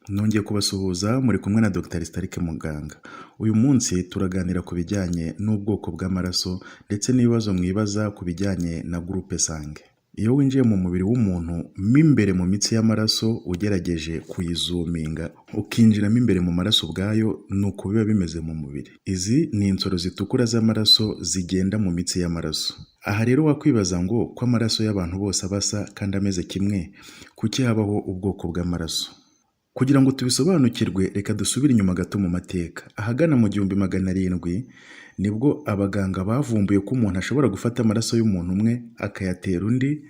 Nongeye kubasuhuza, muri kumwe na Dr Starike Muganga. Uyu munsi turaganira ku bijyanye n'ubwoko bw'amaraso ndetse n'ibibazo mwibaza ku bijyanye na groupe sanguin. Iyo winjiye mu mubiri w'umuntu mo imbere mu mitsi y'amaraso, ugerageje kuyizuminga ukinjiramo imbere mu maraso ubwayo, ni uko biba bimeze mu mubiri. Izi ni insoro zitukura z'amaraso zigenda mu mitsi y'amaraso. Aha rero wakwibaza ngo ko amaraso y'abantu bose aba asa kandi ameze kimwe, kuki habaho ubwoko bw'amaraso? Kugira ngo tubisobanukirwe, reka dusubire inyuma gato mu mateka. Ahagana mu 1700 nibwo abaganga bavumbuye ko umuntu ashobora gufata amaraso y'umuntu umwe akayatera undi,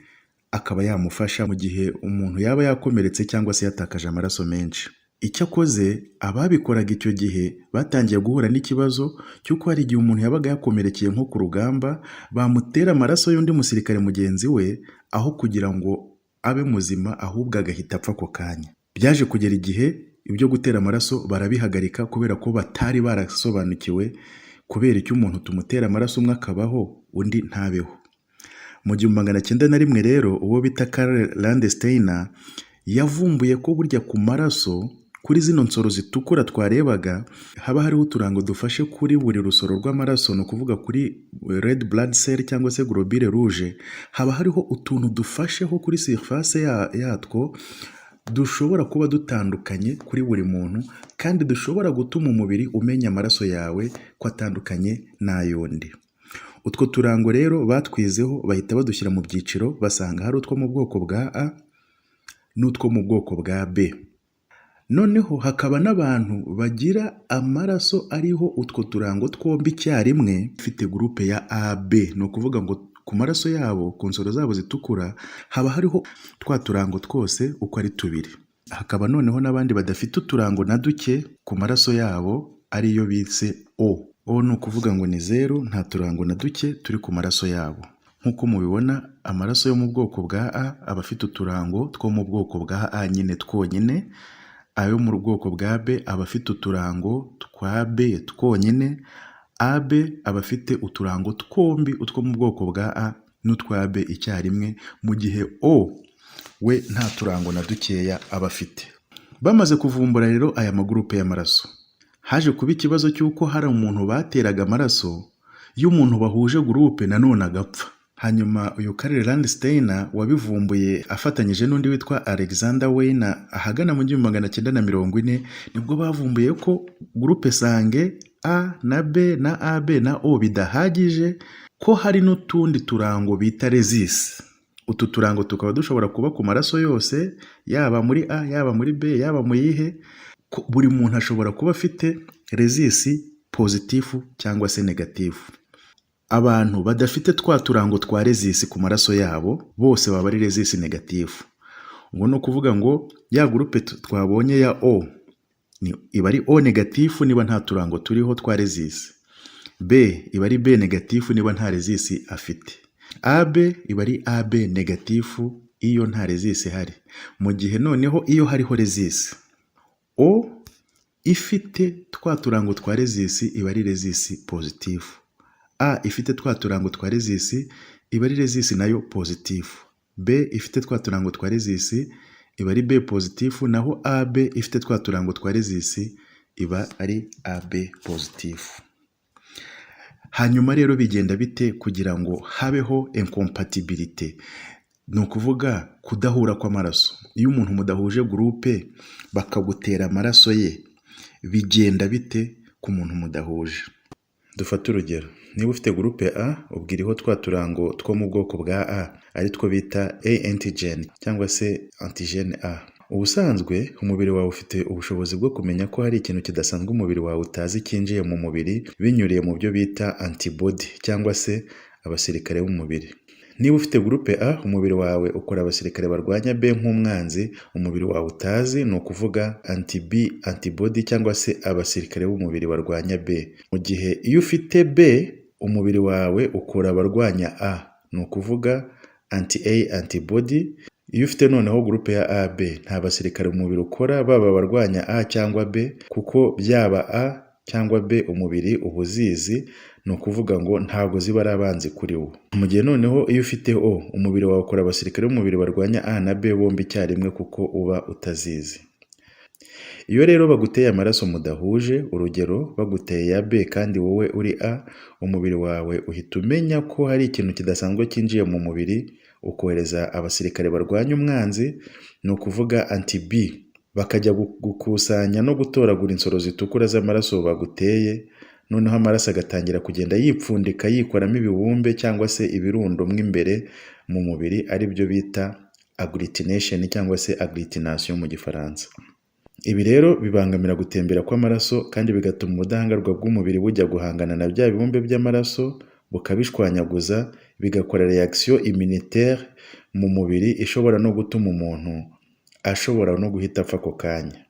akaba yamufasha mu gihe umuntu yaba yakomeretse cyangwa se yatakaje amaraso menshi. Icyakoze ababikoraga icyo gihe batangiye guhura n'ikibazo cy'uko hari igihe umuntu yabaga yakomerekeye nko ku rugamba, bamutera amaraso y'undi musirikare mugenzi we, aho kugira ngo abe muzima ahubwo agahita apfa ako kanya. Byaje kugera igihe ibyo gutera amaraso barabihagarika, kubera ko batari barasobanukiwe kubera icyo umuntu tumutera amaraso umwe akabaho undi ntabeho. Mu 1901 rero, uwo bita Karl Landsteiner yavumbuye ko burya ku maraso, kuri zino nsoro zitukura twarebaga, haba hariho uturango dufashe kuri buri rusoro rw'amaraso, ni ukuvuga kuri red blood cell cyangwa se globule rouge, haba hariho utuntu dufasheho kuri surface yatwo dushobora kuba dutandukanye kuri buri muntu kandi dushobora gutuma umubiri umenya amaraso yawe ko atandukanye n'ay'undi. Utwo turango rero batwizeho, bahita badushyira mu byiciro, basanga hari utwo mu bwoko bwa A n'utwo mu bwoko bwa B. Noneho hakaba n'abantu bagira amaraso ariho utwo turango twombi icyarimwe, ufite groupe ya AB, ni ukuvuga ngo ku maraso yabo, ku nsoro zabo zitukura, haba hariho twa turango twose uko ari tubiri. Hakaba noneho n'abandi badafite uturango na duke ku maraso yabo, ariyo bise O. O ni ukuvuga ngo ni zeru, nta turango na duke turi ku maraso yabo. Nk'uko mubibona, amaraso yo mu bwoko bwa A aba afite uturango two mu bwoko bwa A nyine twonyine, ayo mu bwoko bwa B aba afite uturango twa B twonyine, AB aba afite uturango twombi, utwo mu bwoko bwa A n'utwa B icyarimwe, mu gihe O we nta turango na dukeya aba afite. Bamaze kuvumbura rero aya magurupe y'amaraso, haje kuba ikibazo cy'uko hari umuntu bateraga amaraso y'umuntu bahuje groupe nanone agapfa. Hanyuma uyu Karl Landsteiner wabivumbuye afatanyije n'undi witwa Alexander Wiener, ahagana mu 1940 nibwo bavumbuye ko groupe sanguin A na B na AB na O bidahagije, ko hari n'utundi turango bita rhésus. Utu turango tukaba dushobora kuba ku maraso yose, yaba muri A, yaba muri B, yaba mu yihe, buri muntu ashobora kuba afite rhésus positif cyangwa se négatif. Abantu badafite twa turango twa rhésus ku maraso yabo bose baba ari rhésus négatif. Ubwo ni ukuvuga ngo ya groupe twabonye ya O iba ari O négatif niba nta turango turiho twa rhésus. B iba ari B négatif niba nta rhésus afite. AB iba ari AB négatif iyo nta rhésus ihari. Mu gihe noneho iyo hariho rhésus, O ifite twa turango twa rhésus iba ari rhésus positif. A ifite twa turango twa rhésus iba ari rhésus nayo positif. B ifite twa turango twa rhésus iba ari B positif, naho AB ifite twa turango twa rhésus iba ari AB positif. Hanyuma rero bigenda bite kugira ngo habeho incompatibilité? Ni ukuvuga kudahura kw'amaraso. Iyo umuntu mudahuje groupe bakagutera amaraso ye, bigenda bite ku muntu mudahuje? Dufate urugero: niba ufite groupe A, ubwo iriho twa turango two mu bwoko bwa A, ari two bita A antigen cyangwa se antigène A. Ubusanzwe umubiri wawe ufite ubushobozi bwo kumenya ko hari ikintu kidasanzwe umubiri wawe utazi cyinjiye mu mubiri, binyuriye mu byo bita antibody cyangwa se abasirikare b'umubiri. Niba ufite groupe A, umubiri wawe ukora abasirikare barwanya B nk'umwanzi umubiri wawe utazi, ni ukuvuga anti B antibody cyangwa se abasirikare b'umubiri barwanya B. Mu gihe iyo ufite B, umubiri wawe ukora abarwanya A, ni ukuvuga anti A antibody. Iyo ufite noneho groupe ya AB, nta basirikare umubiri ukora, baba abarwanya A cyangwa B, kuko byaba A cyangwa B umubiri uba uzizi, ni ukuvuga ngo ntabwo ziba ari abanzi kuri wo. Mu gihe noneho iyo ufite O, umubiri wawe ukora abasirikare b'umubiri barwanya A na B bombi icyarimwe, kuko uba utazizi. Iyo rero baguteye amaraso mudahuje, urugero baguteye ya B kandi wowe uri A, umubiri wawe uhita umenya ko hari ikintu kidasanzwe cyinjiye mu mubiri, ukohereza abasirikare barwanya umwanzi, ni ukuvuga anti B, bakajya gukusanya no gutoragura insoro zitukura z'amaraso baguteye, noneho amaraso agatangira kugenda yipfundika, yikoramo ibibumbe cyangwa se ibirundo mo imbere mu mubiri, ari byo bita agglutination cyangwa se agglutination mu Gifaransa. Ibi rero bibangamira gutembera kw'amaraso kandi bigatuma ubudahangarwa bw'umubiri bujya guhangana na bya bibumbe by'amaraso, bukabishwanyaguza, bigakora réaction immunitaire mu mubiri ishobora no gutuma umuntu ashobora no guhita apfa ako kanya.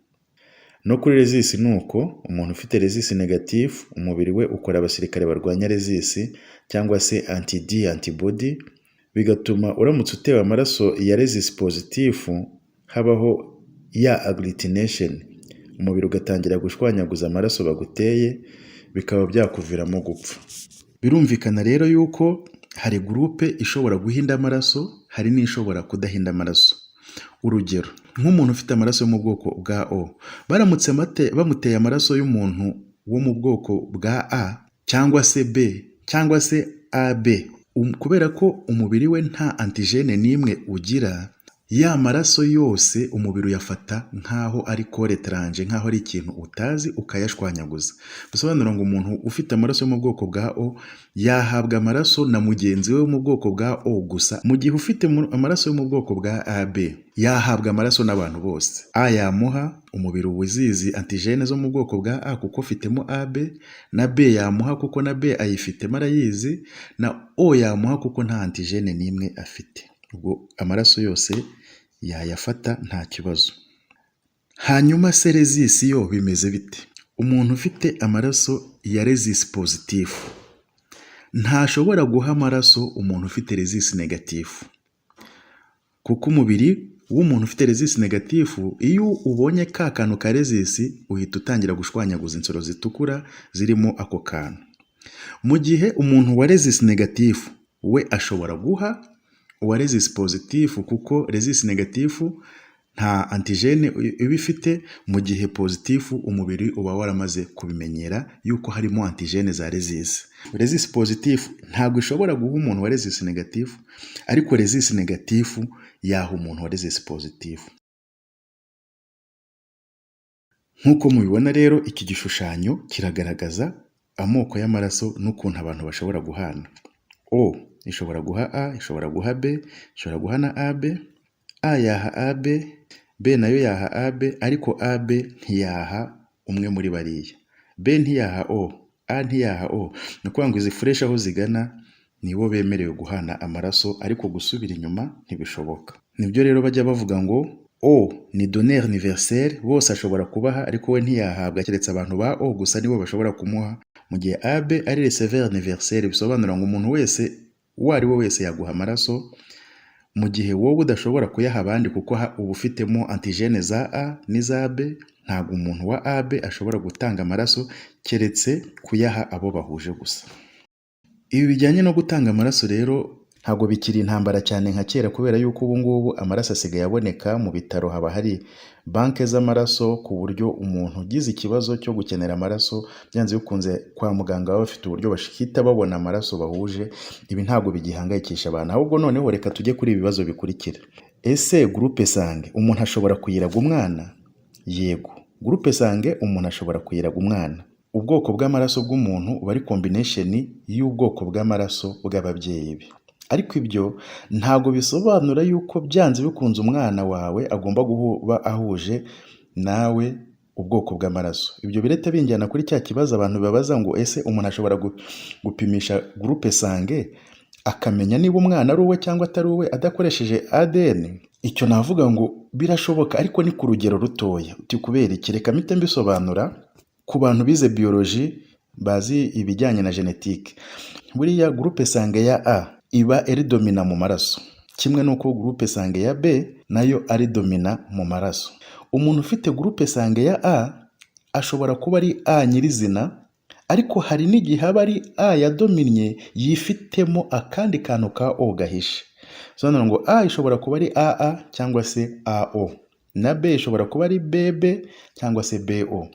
No kuri rhésus ni uko, umuntu ufite rhésus négatif, umubiri we ukora abasirikare barwanya rhésus cyangwa se anti D antibody, bigatuma uramutse utewe amaraso ya rhésus positif habaho ya agglutination, umubiri ugatangira gushwanyaguza amaraso baguteye, bikaba byakuviramo gupfa. Birumvikana rero yuko hari groupe ishobora guhinda amaraso, hari n'ishobora kudahinda amaraso. Urugero nk'umuntu ufite amaraso yo mu bwoko bwa O, baramutse bamuteye amaraso y'umuntu wo mu bwoko bwa A cyangwa se B cyangwa se AB, kubera ko umubiri we nta antigène n'imwe ugira, ya maraso yose umubiri uyafata nk'aho ari corps étranger, nk'aho ari ikintu utazi, ukayashwanyaguza. Bisobanura ngo umuntu ufite amaraso yo mu bwoko bwa O yahabwa amaraso na mugenzi we wo mu bwoko bwa O gusa, mu gihe ufite amaraso yo mu bwoko bwa AB yahabwa amaraso n'abantu bose. A yamuha, umubiri uba uzizi antigène zo mu bwoko bwa A kuko ufitemo AB, na B yamuha kuko na B ayifitemo arayizi, na O yamuha kuko nta antigène n'imwe afite. Ubwo amaraso yose yayafata nta kibazo. Hanyuma se rhésus yo bimeze bite? Umuntu ufite amaraso ya rhésus positif ntashobora guha amaraso umuntu ufite rhésus négatif, kuko umubiri w'umuntu ufite rhésus négatif, iyo ubonye ka kantu ka rhésus uhita utangira gushwanyaguza insoro zitukura zirimo ako kantu. Mu gihe umuntu wa rhésus négatif we ashobora guha uwa rhésus positif, kuko rhésus négatif nta antigène iba ifite, mu gihe positif umubiri uba waramaze kubimenyera yuko harimo antigène za rhésus. Rhésus positif ntabwo ishobora guha umuntu wa rhésus négatif, ariko rhésus négatif yaha umuntu wa rhésus positif. Nk'uko mubibona rero, iki gishushanyo kiragaragaza amoko y'amaraso n'ukuntu abantu bashobora guhana. O ishobora guha A, ishobora guha B, ishobora guha na AB, A yaha AB, B nayo yaha AB, ariko AB ntiyaha umwe muri bariya. B ntiyaha O, A ntiyaha O. Ni ukuvuga ngo izi flèche aho zigana nibo bemerewe guhana amaraso, ariko gusubira inyuma ntibishoboka. Nibyo rero bajya bavuga ngo O ni donneur universel, bose ashobora kubaha ariko we ntiyahabwa keretse abantu ba O gusa nibo bashobora kumuha, mu gihe AB ari receveur universel, bisobanura ngo umuntu wese uwo ari we wese yaguha amaraso, mu gihe wowe udashobora kuyaha abandi kuko uba ufitemo antigène za A n'iza B, ntabwo umuntu wa AB ashobora gutanga amaraso keretse kuyaha abo bahuje gusa. Ibi bijyanye no gutanga amaraso rero ntabwo bikiri intambara cyane nka kera, kubera yuko ubu ngubu amaraso asigaye aboneka mu bitaro, haba hari banki z'amaraso, ku buryo umuntu ugize ikibazo cyo gukenera amaraso byanze bikunze kwa muganga baba bafite uburyo bahita babona amaraso bahuje. Ibi ntabwo bigihangayikisha abantu. Ahubwo noneho reka tujye kuri ibi bibazo bikurikira. Ese groupe sanguin umuntu ashobora kuyiraga umwana? Yego, groupe sanguin umuntu ashobora kuyiraga umwana. Ubwoko bw'amaraso bw'umuntu buba ari combination y'ubwoko bw'amaraso bw'ababyeyi be, ariko ibyo ntabwo bisobanura yuko byanze bikunze umwana wawe agomba kuba ahuje nawe ubwoko bw'amaraso. Ibyo birahita binjyana kuri cya kibazo abantu babaza ngo: ese umuntu ashobora gupimisha groupe sanguin akamenya niba umwana ari uwe cyangwa atari uwe adakoresheje ADN? Icyo navuga ngo birashoboka, ariko ni ku rugero rutoya. Uti kubera iki? Reka mpite mbisobanura ku bantu bize biologie, bazi ibijyanye na génétique. Buriya groupe sanguin ya A iba ari dominant mu maraso, kimwe n'uko groupe sanguin ya B nayo ari dominant mu maraso. Umuntu ufite groupe sanguin ya A ashobora kuba ari A nyirizina, ariko hari n'igihe aba ari A yadominye yifitemo akandi kantu ka O gahishe. Bisobanura ngo A ishobora kuba ari AA cyangwa se AO. Na B ishobora kuba ari BB cyangwa se BO.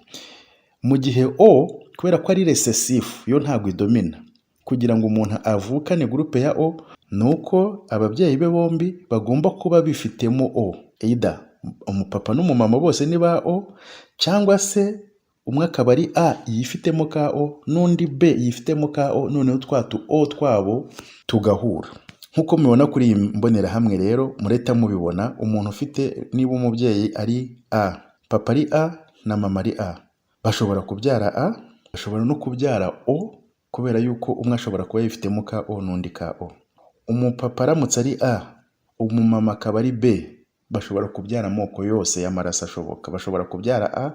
Mu gihe O, kubera ko ari recessif, yo ntabwo idomina. Kugira ngo umuntu avukane groupe ya O ni uko ababyeyi be bombi bagomba kuba bifitemo O, either umupapa n'umumama bose ni ba O, cyangwa se umwe akaba ari A yifitemo ka O n'undi B yifitemo ka O, noneho twa tu O twabo tugahura. Nk'uko mubibona kuri iyi mbonerahamwe rero, murahita mubibona. Umuntu ufite, niba umubyeyi ari A, papa ari A na mama ari A, bashobora kubyara A, bashobora no kubyara O, kubera yuko umwe ashobora kuba yifitemo ka O n'undi ka O. Umupapa aramutse ari A, umumama akaba ari B, bashobora kubyara amoko yose y'amaraso ashoboka. Bashobora kubyara A,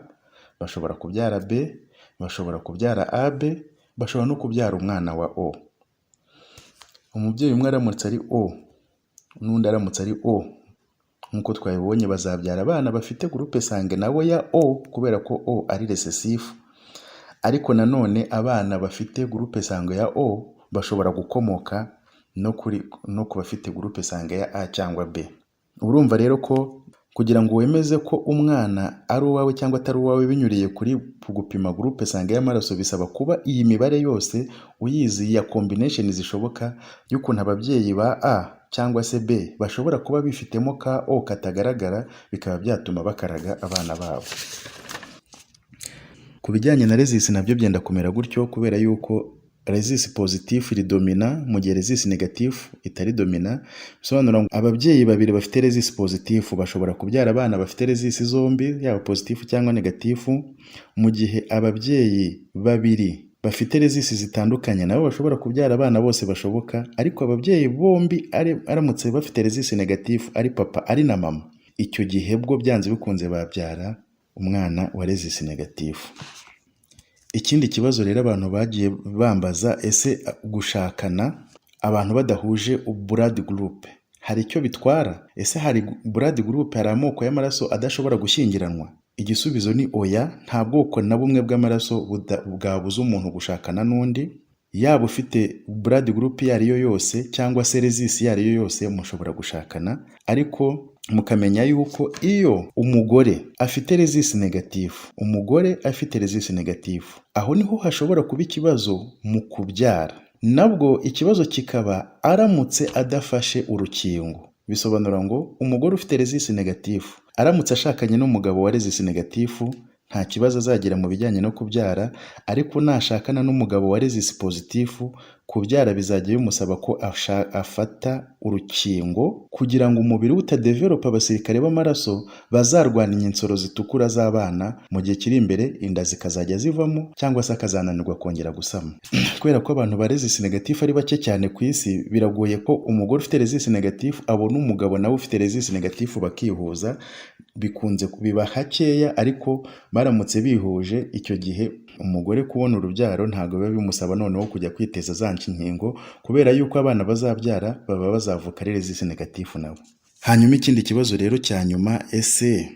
bashobora kubyara B, bashobora kubyara AB, bashobora no kubyara umwana wa O. Umubyeyi umwe aramutse ari O n'undi aramutse ari O, nk'uko twabibonye, bazabyara abana bafite groupe sanguin nabo ya O, kubera ko O ari recessif. Ariko nanone abana bafite groupe sanguin ya O bashobora gukomoka no ku bafite groupe sanguin ya A cyangwa B. Urumva rero ko kugira ngo wemeze ko umwana ari uwawe cyangwa atari uwawe binyuriye kuri gupima groupe sanguin y'amaraso, bisaba kuba iyi mibare yose uyizi ya combination zishoboka y'ukuntu ababyeyi ba A cyangwa se B bashobora kuba bifitemo ka O katagaragara, bikaba byatuma bakaraga abana babo. Ku bijyanye na rhésus nabyo byenda kumera gutyo, kubera yuko rhésus positif iri dominant mu gihe rhésus négatif itari dominant. Bisobanura ngo ababyeyi babiri bafite rhésus positif bashobora kubyara abana bafite rhésus zombi, yaba positif cyangwa négatif, mu gihe ababyeyi babiri bafite rhésus zitandukanye nabo bashobora kubyara abana bose bashoboka. Ariko ababyeyi bombi aramutse bafite rhésus négatif, ari papa ari na mama, icyo gihe bwo byanze bikunze babyara umwana wa rhésus négatif. Ikindi kibazo rero abantu bagiye bambaza: ese gushakana abantu badahuje blood group hari icyo bitwara? Ese hari blood group, hari amoko y'amaraso adashobora gushyingiranwa? Igisubizo ni oya, nta bwoko na bumwe bw'amaraso bwabuza umuntu gushakana n'undi. Yaba ufite blood group iyo ari yo yose cyangwa se rhésus iyo ari yo yose, mushobora gushakana. Ariko mukamenya yuko iyo umugore afite rhésus négatif, umugore afite rhésus négatif, aho niho hashobora kuba ikibazo mu kubyara. Nabwo ikibazo kikaba aramutse adafashe urukingo. Bisobanura ngo umugore ufite rhésus négatif aramutse ashakanye n'umugabo wa rhésus négatif, nta kibazo azagira mu bijyanye no kubyara. Ariko nashakana n'umugabo wa rhésus positif, kubyara bizajya bimusaba ko afata urukingo kugira ngo umubiri we utadevelopa abasirikare b'amaraso bazarwanya insoro zitukura z'abana mu gihe kiri imbere, inda zikazajya zivamo cyangwa se akazananirwa kongera gusama. Kubera ko abantu ba rhésus négatif ari bake cyane ku isi, biragoye ko umugore ufite rhésus négatif abona umugabo nawe ufite rhésus négatif bakihuza. Bikunze biba hakeya, ariko baramutse bihuje, icyo gihe umugore kubona urubyaro ntabwo biba bimusaba noneho kujya kwiteza za nkingo, kubera yuko abana bazabyara baba bazavuka ari rhésus négatif nabo. Hanyuma ikindi kibazo rero cya nyuma: ese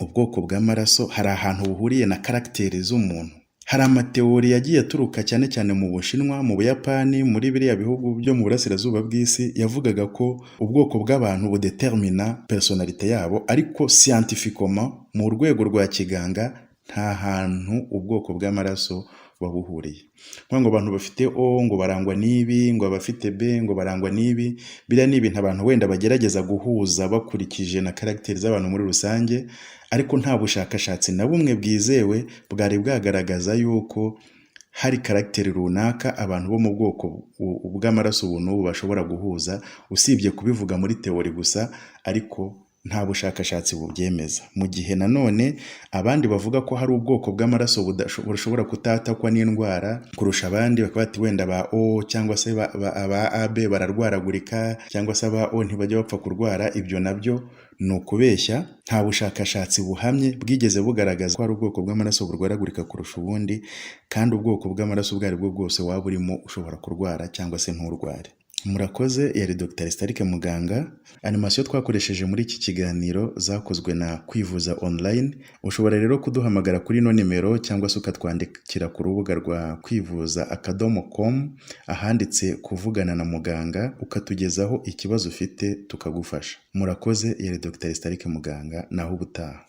ubwoko bw'amaraso hari ahantu buhuriye na caractère z'umuntu? Hari ama théories yagiye aturuka cyane cyane mu Bushinwa, mu Buyapani, muri biriya bihugu byo mu burasirazuba bw'isi, yavugaga ko ubwoko bw'abantu budetermina personnalité yabo. Ariko scientifiquement, mu rwego rwa kiganga, nta hantu ubwoko bw'amaraso buba buhuriye. Kuvuga ngo abantu bafite O ngo barangwa n'ibi, ngo abafite B ngo barangwa n'ibi, biriya ni ibintu abantu wenda bagerageza guhuza bakurikije na caractère z'abantu muri rusange, ariko nta bushakashatsi na bumwe bwizewe bwari bwagaragaza yuko hari caractère runaka abantu bo mu bwoko bw'amaraso ubu n'ubu bashobora guhuza, usibye kubivuga muri théorie gusa, ariko nta bushakashatsi bubyemeza. Mu gihe nanone abandi bavuga ko hari ubwoko bw'amaraso bushobora kutatakwa n'indwara kurusha abandi, bakaba bati wenda ba O cyangwa se aba AB bararwaragurika, cyangwa se aba O ntibajya bapfa kurwara, ibyo nabyo ni ukubeshya. Nta bushakashatsi buhamye bwigeze bugaragaza ko hari ubwoko bw'amaraso burwaragurika kurusha ubundi, kandi ubwoko bw'amaraso ubwo ari bwo bwose waba urimo ushobora kurwara cyangwa se nturware. Murakoze, yari Dr Starike Muganga. Animation twakoresheje muri iki kiganiro zakozwe na Kwivuza Online. Ushobora rero kuduhamagara kuri ino nimero cyangwa se ukatwandikira ku rubuga rwa kwivuza.com ahanditse kuvugana na muganga, ukatugezaho ikibazo ufite tukagufasha. Murakoze, yari Dr Starike Muganga, naho ubutaha.